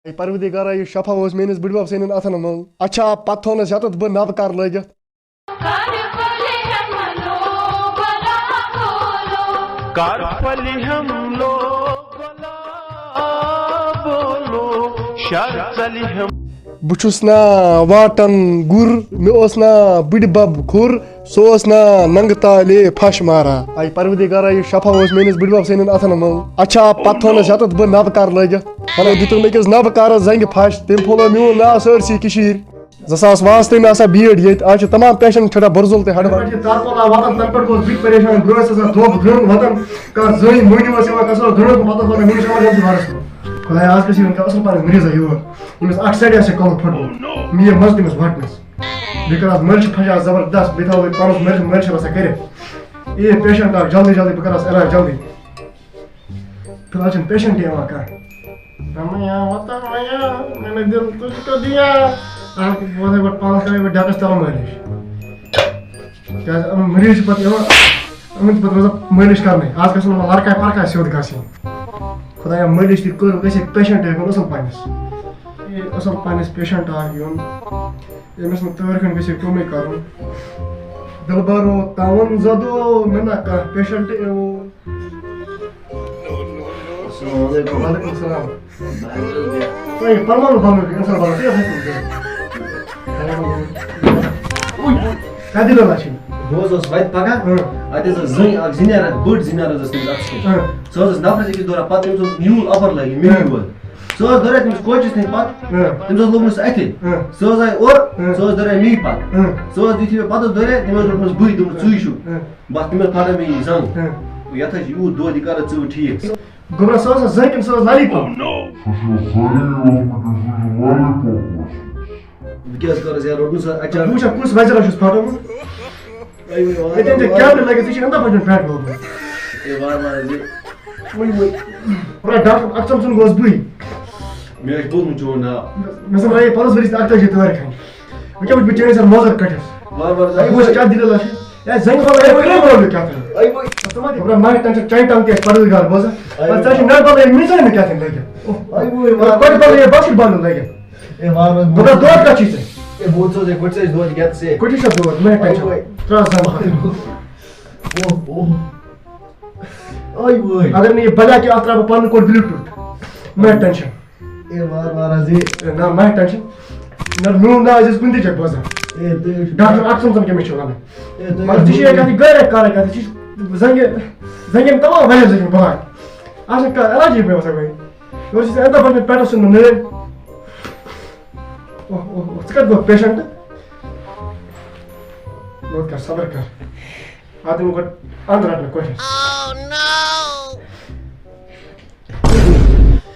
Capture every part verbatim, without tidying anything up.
A پروردگارا، یہِ شفا اوس میٲنِس بٕڈبب سٕنٛدٮ۪ن اتھن منٛز۔ اچھا، پتہٕ تھوونس یتتھ بہٕ نبہٕ کر لٲگِتھ۔ کر پھلہِ ہم لوگ گلاب بولو، شر ژلہِ ہم۔ بہٕ چھُس نا واٹن گُر، مےٚ اوس نا بٕڈبب کھُر، سُہ اوس نا ننگہٕ تالے پھش ماران۔ اے پروردگارا، یہِ شفا اوس میٲنِس بٕڈبب سٕنٛدٮ۪ن اتھن منٛز۔ اچھا، پتہٕ تھوونس یتتھ بہٕ نبہٕ کر لٲگِتھ۔ وۄنۍ دِتُن مےٚ أکِس نبہٕ کارس زنگہِ پھش، تٔمۍ پھوٚلو میون ناو سٲرسٕے کٔشیٖرِ۔ زٕ ساس وُہَس تام آسان بیٖڑ ییٚتہِ، آز چھِ تمام پیشنٹ ٹھٹھہ برزُل تہٕ ہڈٕ۔ پٮ۪ٹھ چھِ تارپول آو وطن، تَنہٕ پٮ۪ٹھ گوس بہٕ تہِ پریشان، برٛونٛہہ ٲس آسان دۄب درٛنٛگ وطن، کانٛہہ زٔنۍ مٔہنیوٗ اوس یِوان، کَسَس اوس درٛنٛگ پَتہٕ اوس وَنان، مےٚ چھِ emergency وارَس منٛز۔ خۄدایا، آز کَس یِوان کانٛہہ اَصٕل پَہَن مریٖضا یور، ییٚمِس اَکھ سایڈ آسہِ کَلہٕ پھُٹمُت، مےٚ یہِ مَزٕ تٔمِس وَٹنَس۔ بیٚیہِ کَرٕ اَتھ مٲلِس پھَشا زبردست، بیٚیہِ تھاوٕ بہٕ پانَس مٲلِس، مٲلِس چھِ آسان کٔرِتھ۔ اے پیشنٹ اَکھ، جلدی جلدی، بہٕ کَرٕ اَتھ علاج جلدی۔ فی الحال چھِنہٕ پیشنٹٕے یِوان کانٛہہ۔ دَپان، یا وَتہ وَیا، مےٚ نہٕ دِل تُج کو دِیا۔ اَتھ وَتھَے گۄڈٕ پانَس کَرَے بہٕ ڈٮ۪کَس تَل مٲلِش۔ کیٛازِ یِم مٔریٖض چھِ پَتہٕ یِوان، یِمَن چھِ پَتہٕ روزان مٲلِش کَرنَے۔ آز گژھن یِمَن لَڑکاے پَرکاے سیوٚد گژھٕنۍ۔ خۄدایا، مٲلِش تہِ کٔر، گژھِ ہے پیشنٹ ہیوٚن اَصٕل پَنٛنِس۔ یہِ اَصٕل پَنٛنِس پیشنٹ اَکھ یُن، ییٚمِس نہٕ تۭر کھنٛڈ گژھِ ہے کٲمٕے کَرُن۔ دِلبَرو تاوَن زَدو، مےٚ نہ کانٛہہ پیشنٹ یِوان۔ السلام علیکم۔ وعلیکم السلام۔ تۄہہِ پرمانُک بنُن، اِنسان بنُن، تُہۍ ٲسۍ نہٕ کُنہِ جایہِ۔ اوٗ، کَتہِ دِلہ چھِ؟ بہٕ حظ اوسُس وَتہِ پَکان۔ اۭں۔ اَتہِ حظ ٲس زٔنۍ اَکھ زِنٮ۪ر، اَکھ بٔڑ زِنٮ۪ر حظ ٲس تٔمِس اَتھَس کیٚتھ۔ اۭں۔ سُہ حظ ٲس نفرَس أکِس دوران، پَتہٕ تٔمِس اوس نیوٗل اَپَر لٲگِتھ، مےٚ نیوٗل حظ۔ سُہ حظ دورے تٔمِس کوچَس نِش پَتہٕ، اۭں۔ تٔمِس حظ لوٚگ نہٕ سُہ اَتھِ۔ اۭں۔ سُہ حظ آے اورٕ، اۭں۔ سُہ حظ دورے مے پَتہٕ۔ اۭں۔ سُہ حظ یُتھُے مےٚ پَتہٕ دورے، تٔمۍ حظ روٚٹمَس بٕے، دوٚپمَس، "ژٕے چھُکھ۔" اۭں۔ بَس، تٔمۍ حظ پھاٹٲو مےٚ یہِ زنٛگ۔ اۭں۔ یَتھ حظ چھِ یوٗت دود، یہِ کَر ژٕ وۄنۍ ٹھیٖک؟ گوٚبرا، سُہ اوس نہٕ زٔنۍ کِنہٕ سُہ اوس لالی پاپ؟ سُہ چھُ زٔنۍ اوسمُت، سُہ چھُ لالی پاپ اوسمُت۔ بہٕ کیٛاہ حظ کَرٕ، ژےٚ روٚٹمُت سُہ اچانک۔ وٕچھ ہا، کُس وَزِرا چھُس پھاٹومُت۔ اَے وۄنۍ وار ییٚتٮ۪ن ژےٚ وار۔ کیمرٕ لٲگِتھ، ژےٚ چھِ اَندَر پَتہٕ پٮ۪ٹھ ووتمُت۔ اے وار وار حظ یہِ۔ وٕنہِ وٕنہِ۔ گوٚبرا، ڈاکٹر اختر سُنٛد گوس بٕے۔ مےٚ حظ چھُ بوٗزمُت چون ناو۔ مےٚ زَن رایے پانٛژھ ؤری تہٕ اَکھ تٲجی تٲر کھنٛڈ۔ وۄنۍ کیٛاہ وٕچھِ بہٕ چٲنِس اَتھ موزَر کٔٹھِس۔ وار وار حظ۔ بہٕ وٕچھِ کیٛاہ دٔلیٖلہ چھِ۔ ہے، زنٛگہِ بَلہٕ، ہے، کٔرِو وَلہٕ کیٛاہ تام۔ ہے، وۄنۍ۔ ژٕ ما دِ، گوٚبرا، مَہ ہٮ۪کھ ٹٮ۪نشَن، چانہِ ٹنٛگ تہِ آسہِ پَروَردِگار بوزان۔ ہے، پَتہٕ ژےٚ چھِ وۄنۍ۔ نَرِ بَلہٕ، ہے، مِزان نہٕ کیٛاہ تام لٔگِتھ۔ اوہ۔ ہے، وۄنۍ، وۄنۍ۔ کۄٹہِ بَلہٕ، ہے، باسکِٹ بَلہٕ لٔگِتھ۔ ہے، وار وار۔ گوٚبرا، دود کَتھ چھُے ژےٚ؟ ہے، بہٕ وَنہٕ ژےٚ، گۄڈٕ چھِ أسۍ دود کیٛاہ ژےٚ۔ کُٹھِس چھا دود؟ مَہ ہٮ۪کھ ٹٮ۪نشَن۔ ہے، وۄنۍ۔ ترٛاو زَنٛگ بَلہٕ۔ اوہ، اوہ۔ ہے، وۄنۍ۔ اگر نہٕ یہِ بَلیا کہِ اَتھ ترٛاوٕ بہٕ پَنُن کوٚٹ Bluetooth۔ مَہ ہٮ۪کھ ٹٮ۪نشَن۔ اے، وار وار حظ یہِ۔ اے، نہ، مہ ہیٚہ ٹٮ۪نشن۔ نہ، میون ناو حظ چھُس کُنہِ تہِ جایہِ بوزان۔ اے، تُہۍ حظ چھِو ڈاکٹر اکھ سمسم کٔمِس چھِ ونان؟ اے، تُہۍ مگر حظ ژٕ چھِ یہِ چھِو کتھ یہِ گٲرۍ کران کتھ، ژٕ چھِ زنگہِ، زنگٮ۪ن تمام واریاہ زنگٮ۪ن بلاے۔ اَتھ چھُنہٕ کانٛہہ علاجی مےٚ باسان وۄنۍ۔ یورٕ چھِ ژےٚ اَمہِ دۄہ پٮ۪ٹھ پٮ۪ٹھٕ سُنٛد نٲرۍ۔ اوہ، اوہ، اوہ، ژٕ کتھ گوٚو پیشنٹ؟ وۄنۍ کر صبر کر۔ آ، تِم گۄڈٕ اَنٛد رَٹنہٕ کوٚشِش۔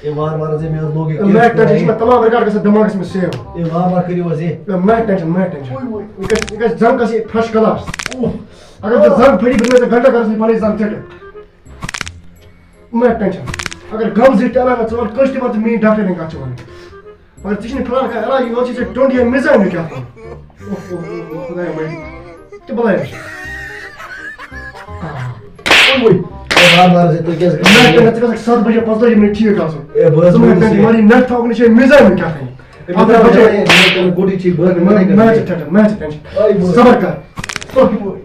اے، وار وار حظ، ہے، مےٚ حظ لوگ یہِ اے، مہ ہیٚہ ٹٮ۪نشن، یہِ چھُ مےٚ تمام ریکارڈ گژھان دٮ۪ماغَس منٛز سیو۔ اے، وار وار کٔرِو حظ یہِ۔ اے، مہ ہیٚہ ٹٮ۪نشن، مہ ہیٚہ ٹٮ۪نشن۔ وۄنۍ، وۄنۍ۔ یہِ گژھِ، یہِ گژھِ زنٛگ گژھِ یہِ فرٛٮ۪ش کلاس۔ اوہ۔ اگر ژٕ زنٛگ پھٔٹی، بہٕ دِمے ژےٚ گھنٹہ گھرَس منٛز پَنٕنۍ زنٛگ ژٔٹِتھ۔ مہ ہیٚہ ٹٮ۪نشن۔ اگر غم زِ تہِ علاوٕ ژٕ وَن کٲنٛسہِ تہِ وَن ژٕ میٛٲنۍ ڈاکٹر نِنٛگا چھِ وَنان۔ مگر ژےٚ چھُنہٕ فِلحال کانٛہہ علاج، یورٕ چھِ ژےٚ ٹوٚنٛڈ یا مِزان ہیوٗ کیٛاہ تام۔ اوہ، اوہ، اوہ، اوہ، خۄدایا مٲنۍ۔ تہِ بَلاے۔ آ۔ اوے۔ اے، وار وار حظ، تُہۍ کیٛازِ مےٚ کٔرِو، ژٕ گژھکھ ستھ بجے، پانٛژھ بجے مےٚ ٹھیٖک آسُن۔ اے، بہٕ حظ ژٕ مےٚ ووٚنُس ٹٮ۪نشن، یہِ۔ مگر یہِ نٮ۪ٹ تھاوُن چھُ مِزان ہیوٗ کیٛاہ تام۔ اے، بہٕ اَتھ حظ ترٛاوٕ بَچے۔ جلدی، مےٚ کوٚر ٹھیٖک، بہٕ حظ مےٚ، مےٚ حظ چھِ ٹٮ۪نشن، مےٚ حظ چھِ ٹٮ۪نشن۔ اے، بہٕ۔ صبر کر۔ اوے۔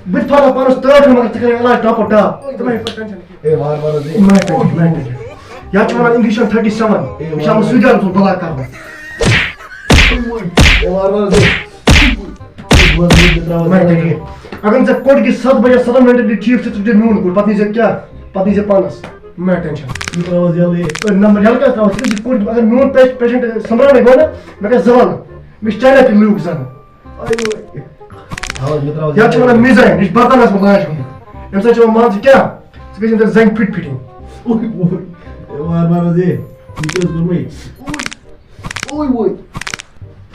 بہٕ تہِ پھاٹا پانَس تٲر کھنٛڈ، مگر ژٕ کَرے علاج ٹاپو ٹاپ۔ ژٕ مہ ہیٚہ پَتہٕ ٹٮ۪نشَن کینٛہہ۔ اے، وار وار حظ، اے۔ مہ ہیٚہ ٹٮ۪نشَن، مہ ہیٚہ ٹٮ۪نشَن۔ یَتھ چھِ وَنان انگلش thirty seven۔ اے، یہِ چھِ آمُت وار وار۔ سعودی عربَس منٛز بلاے کَرنہٕ۔ اے، وار وار حظ، اے۔ بہٕ حظ، بہٕ تہِ ترٛاوَس مہ ہیٚہ ٹٮ۪نشَن۔ اگر نہٕ ژےٚ کوٚٹ کِس ستھ بجے ستَن مِنٹَن گٔے ٹھیٖک، ژٕ ژٕ دِ میون کوٚٹ، پَتہٕ نیٖزِ ژےٚ کیٛاہ؟ پَتہٕ نیٖزِ ژےٚ پانَس۔ مہ ہیٚہ ٹٮ۪نشَن۔ یہِ ترٛاوَس یَلہٕ، اے۔ اے، نمبر یَلہٕ کیٛازِ ترٛاوَس؟ ژٕ چھِ کوٚٹ، اگر میون پیش-، پیشنٹ سَمبران گوٚو نا، مےٚ گژھِ زَوال۔ مےٚ چھِ چاینہ کہِ لوٗکھ زَن۔ آے وٲے۔ تھاو حظ، مےٚ ترٛاو حظ۔ یَتھ چھِ وَنان میٖزاین، یہِ چھِ بَرتَنَس منٛز لاجمٕژ۔ اَمہِ سۭتۍ چھِ یِوان مان ژٕ کیٛاہ؟ ژٕ گژھِ أمۍ سۭتۍ زَنٛگہِ پھٕٹۍ پھٕٹِنۍ۔ اوے، اوے۔ اے، وار وار حظ، اے۔ یہِ کیٛاہ حظ کوٚرمُت؟ اوے، اوے، اوے۔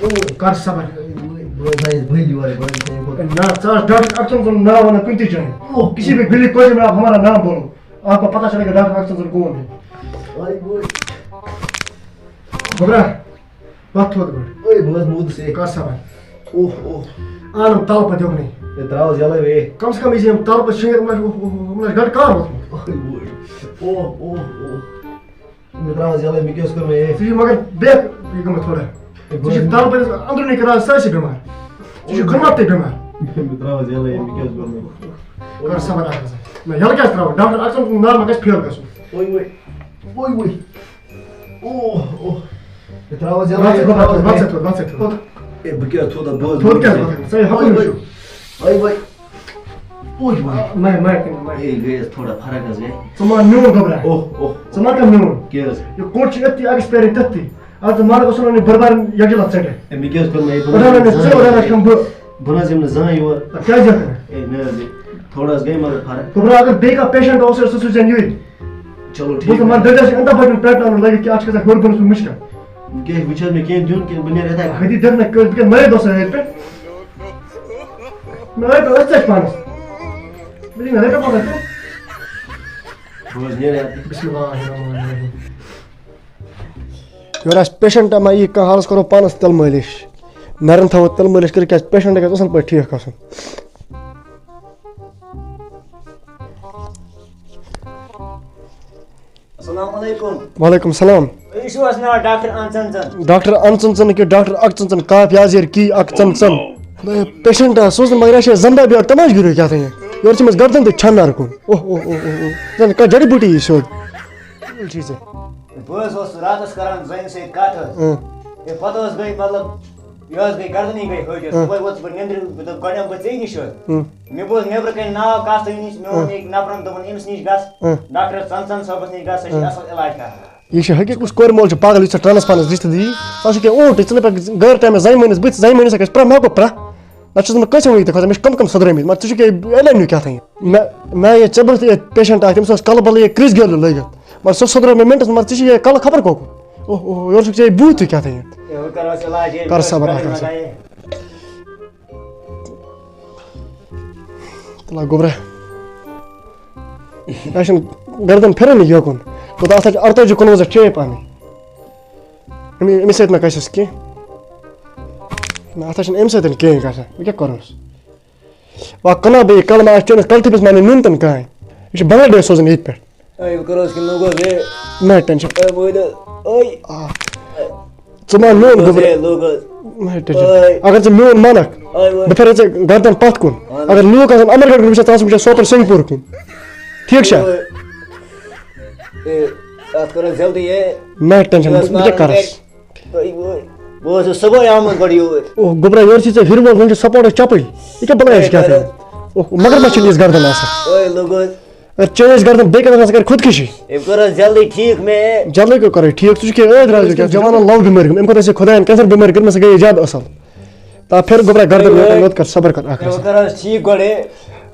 اوے۔ کر صبر۔ اے، اوے۔ بہٕ حظ آیس بٔلۍ یورٕ، بہٕ حظ آیس یورٕ۔ نہ، ژٕ آس ڈاکٹر اختر سُنٛد ناو وَنان کُنہِ تہِ جایہِ۔ اوہ۔ کسی بھی گلی کونے میں آپ ہمارا نام بولو، آپ کو پتہ چلے گا ڈاکٹر اختر سُنٛد کون ہے۔ آے وٲے۔ گوٚبرا۔ وۄتھ تھوٚد گۄڈٕ۔ اوے، بہٕ حظ موٗدُس، اے۔ کر صبر۔ اوہ، اوہ۔ آنم تلہٕ پتہٕ یوٚکنُے۔ ہے، ترٛاو حظ یَلَے وے۔ کم سے کم یہِ چھِ یِم تلہٕ پتہٕ شیٖر، یِمن آسہِ، اوہ، اوہ، اوہ، یِمن آسہِ گۄڈٕ کار ووٚتھمُت۔ اوے، اوے۔ اوہ، اوہ، اوہ۔ مےٚ ترٛاو حظ یَلَے، مےٚ کیٛاہ حظ کوٚر مےٚ یہِ؟ ژٕ چھُکھ مگر back یہِ گوٚمُت تھوڑا۔ ژٕ چھُکھ تَلہٕ پٔتِس أنٛدروٗنی کَران سٲرسٕے بٮ۪مار۔ ژٕ چھُکھ گُمہٕ تہِ بٮ۪مار۔ مےٚ ترٛاو حظ یَلَے، مےٚ کیٛاہ حظ کوٚر مےٚ؟ کر صبر اکھ حظ۔ نہ، یَلہٕ کیٛازِ ترٛاوَکھ؟ ڈاکٹر اکثر سُنٛد ناو ما گژھِ fail گژھُن؟ وۄنۍ، وۄنۍ، وۄنۍ، وۄنۍ۔ اوہ، اوہ۔ مےٚ ترٛاو حظ یَلَے، وَژھ ژٕ، مےٚ ترٛاو حظ وَژھ ژٕ، یَلَے۔ وَژھ ژٕ، وَژھ ژٕ۔ ہے، بہٕ کیٛاہ حظ تھوٚد ہا، بہٕ حظ تھوٚد کیٛاہ حظ وَتھٕ؟ ژٕ ہے ہَپٲرۍ وۄنۍ، وٕچھِو۔ وۄنۍ، وۄنۍ۔ اوے، وۄنۍ۔ آ، مَے، مَے، مَے۔ ہے، گٔے حظ تھوڑا فرق حظ گٔے۔ ژٕ ما میون گوٚبرا؟ اوہ، اوہ۔ ژٕ ما کانٛہہ میون؟ کیٛاہ حظ؟ یہِ کوٚٹ چھُ أتھی expire تٔتھی۔ اَتھ ژٕ مالک اوسُن وَنان، یہِ بٔربار یَکجاہ لَتھ ژَٹہِ۔ ہے، مےٚ کیٛاہ حظ کوٚر، مےٚ یہِ بہٕ اوٚڑ اَنہٕ نہٕ ژٕ، اوٚڑ اَنہٕ زانٛہہ۔ کھٮ۪مہٕ بہٕ۔ بہٕ نہٕ حظ یِمہٕ نہٕ زانٛہہ یور۔ اَدٕ کیٛازِ یَتھ نہٕ؟ ہے، نہ حظ، یہِ تھوڑا حظ گٔے مگر فرق۔ گوٚبرا، اگر بیٚیہِ کانٛہہ patient اوس، سُہ سوٗزِن یُہُے۔ چلو، بہٕ ٹھیٖک وَنہٕ، حظ۔ دٔپۍ زِ اَنتا بَٹُن پٮ۪ٹھ اَنُن لٲگِتھ، کہِ اَتھ چھِ گژھان ہیوٚر بۄن سُہ مُشکِل۔ کیٛاہ، وۄنۍ چھِ حظ مےٚ کینٛہہ دیُن کِنہٕ بہٕ نیرٕ یِتھَے کٔنۍ؟ ہُتہِ دِکھ نہ کٔژ، بہٕ کیٛاہ نَرِ دۄہ سا ییٚتہِ پٮ۪ٹھ؟ نہ، أتھۍ پٮ۪ٹھ، أتھۍ ژےٚ چھِ پانَس۔ بہٕ دِمہٕ نہ رۄپیہِ پانٛژھ ہَتھ تہِ۔ بہٕ حظ نیرٕ یَتھ۔ بسم اللہ الرحمن الرحیم۔ یورٕ آسہِ patient ما یی کانٛہہ، حالَس کَرو پانَس تِلہٕ مٲلِش۔ نَرٮ۪ن تھاوو تِلہٕ مٲلِش کٔرِتھ، کیٛازِ patient گژھِ اَصٕل پٲٹھۍ ٹھیٖک آسُن۔ السلام علیکم۔ وعلیکم السلام۔ تُہۍ چھِو حظ ناو ڈاکٹر انسنسن؟ ڈاکٹر انسنسن کہِ ڈاکٹر اکسنسن، کاف یازیر کی اکسنسن۔ Patient آ، سوز نہٕ مگر اَسہِ زندا بیٛاکھ تماش گِرو کیٛاہ تھٲیِو۔ یورٕ چھِ أمِس گردن تہٕ چھَنہٕ نار کُن۔ اوہ، اوہ، اوہ، اوہ، اوہ۔ زَن کانٛہہ جڑی بوٗٹی یی سیوٚد۔ چھُے ژےٚ؟ بہٕ حظ اوسُس راتَس کران زَنہِ سۭتۍ کَتھ حظ۔ اۭں۔ ہے، پَتہٕ حظ گٔے مطلب یہِ حظ گٔے گردنٕے گٔے ۂج حظ۔ ہُم۔ صُبحٲے ووتُس بہٕ نیٚنٛدرِ، مےٚ دوٚپ، گۄڈٕ یِمہٕ بہٕ ژےٚ نِش حظ۔ ہُم۔ مےٚ بوٗز نیٚبرٕ کَنہِ ناو کَس تام نِش، مےٚ ووٚن ہُم۔ أکۍ نفرَن، دوٚپُن، أمِس نِش گژھ، ہُم۔ ڈاکٹر ژَن ژَن صٲبَس نِش گژھ، سُہ چھِ ہُم۔ اَصٕل علاج کران۔ یہِ چھِ حقیٖقت، کُس کورِ مول چھُ پاگل، یُس ژےٚ transferَس رِشتہٕ دی؟ ژٕ آسُکھ کینٛہہ اوٗنٛٹ، ژٕ نہٕ پَکھ غٲر ٹایمَس زَنہِ مٲنِس، بہٕ تہِ زَنہِ مٲنِس ہٮ۪کَس پرٛاہ، مےٚ ہیوٚکُکھ پرٛاہ۔ نَتہٕ چھُس نہٕ بہٕ کٲنٛسہِ وَنان یہِ تہِ کھۄژان، مےٚ چھِ کَم کَم سُدرٲمٕتۍ، مگر ژٕ چھُکھ یہِ اعلان نیوٗ کیٛاہ تام۔ مےٚ، مےٚ یہِ ژےٚ برونٛہہ تہِ یہِ patient اَکھ، تٔمِس اوس کَلہٕ بَلہٕ یہِ کرٛژھ گیلہٕ لٲگِتھ، مگر سُہ سُدرٲو مےٚ مِنٹَس منٛز، مگر ژےٚ چھُے یہِ کَلہٕ خبر کوکُن۔ اوہ، اوہ، یورٕ چھُکھ ژےٚ یہِ بُتھ تہِ کیٛاہ تام۔ ہے، وۄنۍ کَرو أسۍ علاج، ہے، کر وۄنۍ صبر کَرو اکھ علاج۔ تُلہ گوٚبرا۔ مےٚ چھُنہٕ گردن پھِرٲنی یوکُن۔ کوٗتاہ اَتھ حظ چھِ اَرتٲجی کُنوُہ زٕ ٹیپ اَنٕنۍ۔ أمی، أمِس سۭتۍ ما کَسٮ۪س کینٛہہ؟ نہ، اَتھ حظ چھِنہٕ أمۍ سۭتۍ کینٛہہ گژھان۔ وۄنۍ کیٛاہ کَرو أسۍ؟ وۄنۍ کٕنہٕ ہا بہٕ یہِ کَلہٕ، ما آسہِ چٲنِس کَلہٕ ٹھیٖپِس ما اَنہِ نوٗن تَن کانٛہہ۔ یہِ چھُ بنگلہ دیش سوزُن ییٚتہِ پٮ۪ٹھ۔ اے، وۄنۍ کَرو أسۍ کِنہٕ لوگو ہے؟ نہ ٹٮ۪نشَن۔ اے، وٲلۍ، اے۔ آ۔ ژٕ ما میون لوگو گوٚبُر؟ ہے، لوگو۔ نہ ٹٮ۪نشَن۔ اے۔ اگر ژٕ میون مانَکھ، اے، وٲلۍ۔ بہٕ پھِرٕ ژےٚ گردن پَتھ کُن۔ اَہَن حظ۔ اگر لوٗکھ آسَن اَمر گڑھ وٕچھان، ژٕ آسَکھ وٕچھان سوپور سنگھ پوٗر کُن۔ ٹھیٖک چھا؟ اے، اے، اَتھ کَرو جلدی، اے۔ نہ ٹٮ۪نشَن، بہٕ، بہٕ کیٛاہ کَرَس؟ اے، اے، بہٕ اوسُس صُبحٲے آمُت گۄڈٕ یوٗرۍ۔ اوہ، گوٚبرا، یورٕ چھِ ژےٚ ہِروَل، وۄنۍ چھِ سپورٹَس چَپٕلۍ۔ یہِ کیٛاہ بَلایَس اے، کیٛاہ تھٲیِو؟ اوہ، مگر ما چھِنہٕ یِژھ گردن آسان؟ اے، لوگو۔ اگر چٲنۍ آسہِ گردن بیٚیہِ کانٛہہ آسہِ، سُہ کَرِ خودکُشی۔ أمۍ کٔر حظ جلدی ٹھیٖک مےٚ۔ جلدی کیٛاہ کَرو ٹھیٖک؟ ژٕ چھُکھ یہِ أتھۍ رازٕ کیٛاہ؟ جوانَن love بٮ۪مٲرۍ گٔمٕژ۔ أمۍ کھۄتہٕ آسہِ خۄدایَن cancer بٮ۪مٲرۍ کٔرمٕژ، سۄ گٔیے زیادٕ اَصٕل۔ تا پھِر گوٚبرا گردن، اے، یوت کَر صبر کَر اَکھ اے، رَژھا۔ وۄنۍ کَر حظ ٹھیٖک گۄڈَے۔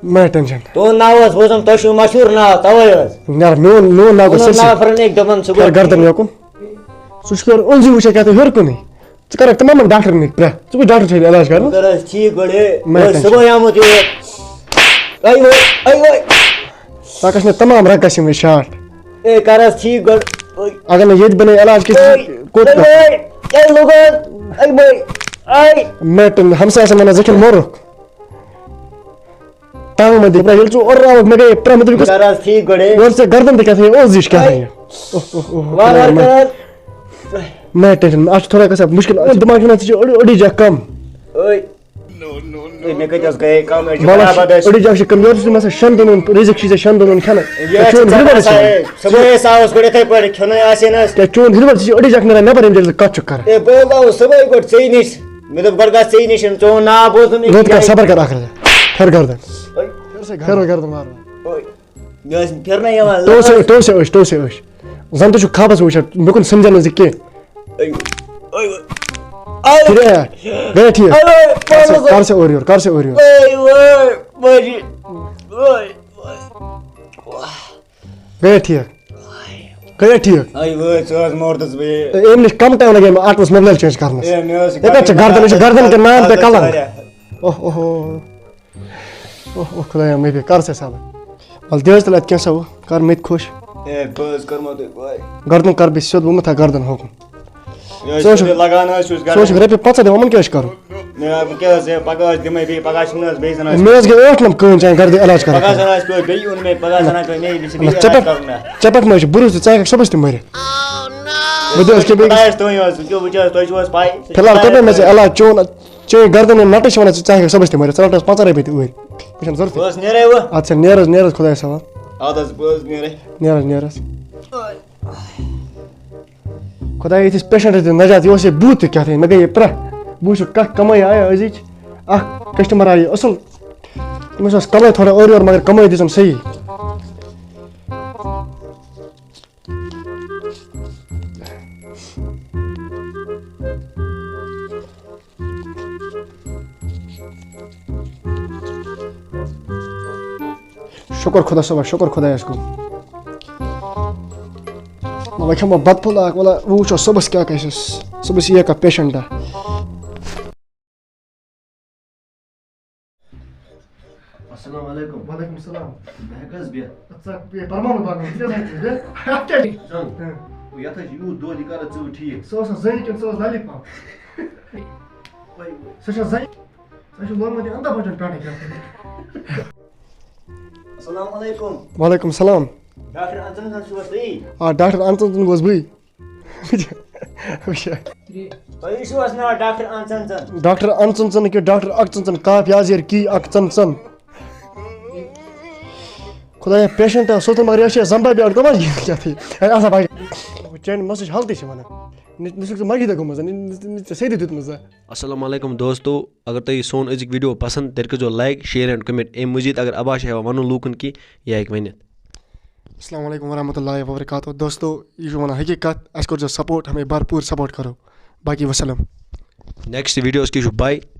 مہ ٹٮ۪نشَن۔ تُہُنٛد ناو حظ بوٗزُم، تُہۍ چھِو مشہوٗر ناو، تَوَے حظ۔ یار، میون، میون ناو گوٚو ووٚنُن سٲرسٕے۔ ناو پھِرُن أکۍ دوٚپُن، ژٕ پھِر گوٚو گردن یوکُن۔ ژٕ چھُکھ یورٕ أنٛزی وٕچھان کیٛاہ تہٕ ہیوٚر کُنُے۔ ژٕ کَرَکھ تِمَن منٛز ڈاکٹر نِکۍ پرٛٮ۪تھ۔ ژٕ کُس ڈاکٹر چھُے علاج کَرُن؟ وۄنۍ کَر حظ ٹھیٖک گۄڈٕ، ہے۔ مہ بہٕ حظ ٹٮ۪نشَن۔ صُبحٲے آمُت یور۔ اَے وٲے، اَے وٲے۔ ژٕ کَرَکھ مےٚ تَمام رَگَس یِم مےٚ شاٹ۔ ہے، کَر حظ ٹھیٖک گۄڈٕ۔ اگر نہٕ ییٚتہِ بَنے علاج کِہیٖنۍ، اَے، کوٚت اَے کَرٕ؟ وٲے، اَے لوگو، اَے وٲے، اَے۔ مےٚ ٹٮ۪ن-، ہمسایَس وَنان ژےٚ کھٮ۪ن مورُکھ۔ تنگ مہ دِ۔ ییٚلہِ ژٕ اورٕ آوکھ، مےٚ گٔے پرٛٮ۪تھ، مےٚ دوٚپ، یہِ کُس کر حظ ٹھیٖک گۄڈے؟ یورٕ ژےٚ گردن تہِ کیٛاہ تھٲیِو، اوس یہِ کیٛاہ تھٲیِو؟ اوہ، اوہ، اوہ، وار وار خۄدایا، کر حظ۔ نہ ٹٮ۪نشن، اَتھ چھُ تھوڑا گژھان مُشکِل۔ اَتھ دٮ۪ماغ چھُنہ، ژٕ چھِ أڑ-، أڑٕے جا کم۔ اوے۔ اے، مےٚ کَتہِ حظ گٔیے کم؟ أسۍ چھِ وَلہٕ، برابر أسۍ۔ أڑٕے جا چھِ کم۔ یورٕ چھُ مےٚ آسان شٮ۪ن دۄہَن ہُنٛد رِزق چھُے ژےٚ شٮ۪ن دۄہَن ہُنٛد کھٮ۪نَے۔ یہِ ژےٚ حظ چھُ چون ژےٚ ہِروَل باسان، چھُے۔ اے، صُبحٲے آسہٕ ہاوُس گۄڈٕ یِتھَے پٲٹھۍ، کھیوٚنُے آسہِ ہے نہٕ حظ۔ ژےٚ چون ہِروَل، ژٕ چھِ أڑٕے جا نیران نٮ۪بَر، ییٚمہِ جایہِ ژٕ کَتھ چھُکھ کران۔ اے، بہٕ حظ آوُس صُبحٲے گۄڈٕ ژےٚ نِش۔ مےٚ دوٚپ، گۄڈٕ گژھ ژےٚ نِش، چون ناو بوٗزُم أکِس لوٚت کر جایہِ۔ صبر کر اکھ رَژھا۔ پھِر گردن۔ پھِر گردن وارٕ وارٕ۔ اوے۔ مےٚ ٲسۍ پھِرنَے یِوان۔ ٹوسے، ٹوسے أچھ، ٹوسے أچھ۔ زَن تہِ چھُکھ خابَس وٕچھان، مےٚ کُن سَمجھان نہٕ زِ کینٛہہ۔ اوے، اوے، اوے۔ پھِرے، گٔیا ٹھیٖک؟ اوے، کر سا، پانَس کر سا اورٕ یورٕ، کر سا اورٕ یورٕ۔ اوے، اوے، ماجی۔ اوے، اوے۔ گٔیا ٹھیٖک؟ گٔیا ٹھیٖک؟ اوے، وٲے، ژٕ حظ موردَس بہٕ۔ اے، أمۍ نِش کَم ٹایم لَگے مےٚ اَتھ منٛز موبایل چینج کَرنَس۔ اے، مےٚ ٲس یہِ کَتھ چھِ گردن، یہِ چھِ گردن کہِ نام پے کَلَن۔ اوہ، اوہ، اوہ۔ اوہ، اوہ، خۄدایا، مےٚ پیٚیہِ کر سا صبر۔ وَلہٕ دِ حظ تیٚلہِ اَتہِ کینٛہہ سا ہُہ، کر مےٚ تہِ خۄش۔ اے، بہٕ حظ کَرمو تۄہہِ پَے۔ گردن کر بہٕ سیوٚد، بہٕ مہٕ تھاوٕ گردن ہوکُن۔ یہِ حظ ژٕ چھُس چھُ لگان حظ چھُس ژٕ اوسُکھ گردن۔ رۄپیہِ پنٛژاہ دِوان، یِمَن کیٛاہ چھِ کَرُن؟ مےٚ، بہٕ کیٛاہ حظ، ہے، پَگاہ حظ دِمَے بیٚیہِ، پَگاہ چھُنہٕ حظ بیٚیہِ زَن حظ۔ مےٚ حظ گٔے ٲٹھ نَم کٲنۍ چانہِ گردِ علاج کَران۔ پَگاہ زَن حظ پیوٚو بیٚیہِ یُن مےٚ، پَگاہ زَن حظ پیوٚو مےٚ، یہِ چھِ مطلب، بیٚیہِ ژےٚ علاج پٮ۪ٹھ، کَرُن مےٚ۔ ژےٚ پٮ۪ٹھ ما چھِ بروسہٕ، ژٕ ہٮ۪کَکھ صُبحَس تہِ مٔرِتھ؟ بہٕ دِمس کیٚنٛہہ بیٚیہِ۔ خۄدایَس تام حظ، وٕچھِو، وٕچھِو حظ، تۄہہِ چھُو حظ پَے؟ فِلحال کوٚر مےٚ ژےٚ علاج، چون، چٲنۍ گردن یِم نَٹہٕ چھِ وَنان، ژٕ، ژٕ ہٮ۪کَکھ صُبحَس تہِ مٔرِتھ، ژٕ رَٹہٕ حظ پنٛژاہ رۄپیہِ تہِ اوٗرۍ۔ مےٚ چھَنہٕ ضوٚرتھٕے۔ بہٕ حظ نیرَے وۄنۍ۔ اَدٕ سا نیر حظ، نیر حظ، خۄدایَس حوال۔ اَدٕ حظ، بہٕ حظ نیرَے۔ نیر حظ، نیر حظ۔ خۄدایا، ییٚتہِ ٲسۍ پیشنٹَس دِتھ نجات، یہِ اوس یہِ بوٗت تہِ کیٛاہ تام، مےٚ گٔے یہِ پرٛاہ۔ بہٕ وٕچھُکھ کَتھ کَمٲے آیہِ أزِچ۔ اَکھ کسٹمر آیہِ اَصٕل، تٔمِس ٲس کَمٲے تھوڑا اورٕ یورٕ، مگر کَمٲے دِژٕن صحیح۔ شُکُر خۄدا صٲبَس، شُکُر خۄدایَس کُن۔ وۄنۍ کھٮ۪مو بَتہٕ پھوٚلہ اَکھ، وَلہٕ وۄنۍ وٕچھو صُبحَس کیٛاہ گژھٮ۪س۔ صُبحَس یِیہِ کانٛہہ پیشنٹا۔ السلام علیکم۔ وعلیکم السلام۔ بہٕ ہٮ۪کہٕ حظ بِہِتھ؟ اَدٕ سا، یہِ پَرماوُن پَرماوُن، ژٕ کیٛاہ سا چھُکھ بِہِتھ؟ اَتھ کیٛاہ چھِ؟ جان، ہاں۔ یَتھ حظ چھِ یوٗت دۄد، یہِ کَر حظ ژٕ وۄنۍ ٹھیٖک؟ سُہ اوس نہٕ زٔنۍ کِنہٕ سُہ اوس لالی پاپ؟ وۄنۍ، وۄنۍ۔ سُہ چھا زٔنۍ؟ سُہ چھُ لوگمُت یہِ اَندا بَچَن پٮ۪ٹھٕے کیٛاہ تام۔ السلام علیکم۔ وعلیکم السلام۔ ڈاکٹر انسن سن چھُو حظ تُہی؟ آ، ڈاکٹر انسن سن گوس بٕے۔ وٕچھ۔ تۄہہِ چھُو حظ ناو ڈاکٹر انسن سن؟ ڈاکٹر انسن سن کہِ ڈاکٹر اکھ ژن ژن، کاف یازیر کی اکھ ژن ژن۔ خۄدایا، پیشنٹ آو سوتھُن، مگر یہِ چھِ زمبابی اکھ دپان، یہِ کیٛاہ تھٲیِو؟ ہے، آسا باقٕے۔ چانہِ مسلٕچ حالتٕے چھِ ونان۔ نہ، نہ چھُکھ ژٕ مَرگی تہِ گوٚمُت، نہ، نہ، نہ ژےٚ سیٚدِ دیُتمُت زانٛہہ۔ السلام علیکم دوستو، اگر تۄہہِ یہِ سون أزیُک video پسنٛد، تیٚلہِ کٔرۍزیو like، share and comment۔ اَمہِ مٔزیٖد اگر عباس چھِ ہٮ۪وان وَنُن لوٗکَن کینٛہہ، یہِ ہیٚکہِ ؤنِتھ۔ السلام علیکم ورحمۃ اللہ وبرکاتہ۔ دوستو، یہِ چھُ وَنان حقیٖقت، اَسہِ کٔرۍزیو support، ہمیں بھرپوٗر support کرو۔ باقی وسلام۔ Next videos کہِ چھُ bye۔